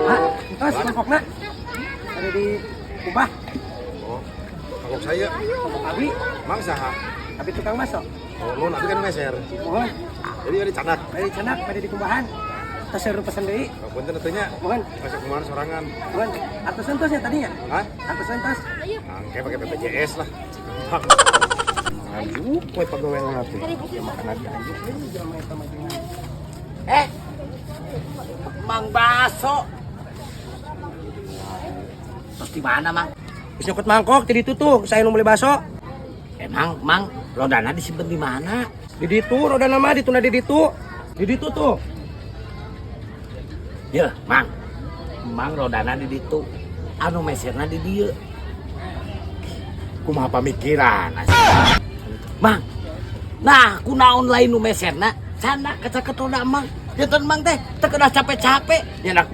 Ah, entos mangkokna. Ada di kubah. Oh, mangkok saya. Mangkok abi. Mang saha? Abi tukang baso. Oh, nuhun, abi kan meser. Mohon. Jadi ada candak. Bade candak, bade dikumbahan. Tos seru pesen deui. Oh, punten atuh nya. Mohon. Masuk kemana sorangan? Mohon. Atos entosnya tadinya. Hah? Atos entos. Angke pakai BPJS lah. Aduh, kue pegawai ngati. Ya makan lagi aja. Eh, Mang Baso. Terus di mana, Mang? Geus nyokot mangkok ti ditu tuh, saya nu beli baso. Emang, Mang, rodana disimpen di mana? Di ditu rodana mah ditunda di ditu. Di ditu tuh. Ya, Mang. Mang rodana di ditu. Anu meserna di dieu. Kumaha pamikiran? Mang. Nah, kunaon lain nu meserna? Sana kacaket roda Mang. Janten Mang teh teu kedah capek-capek. Nyandak.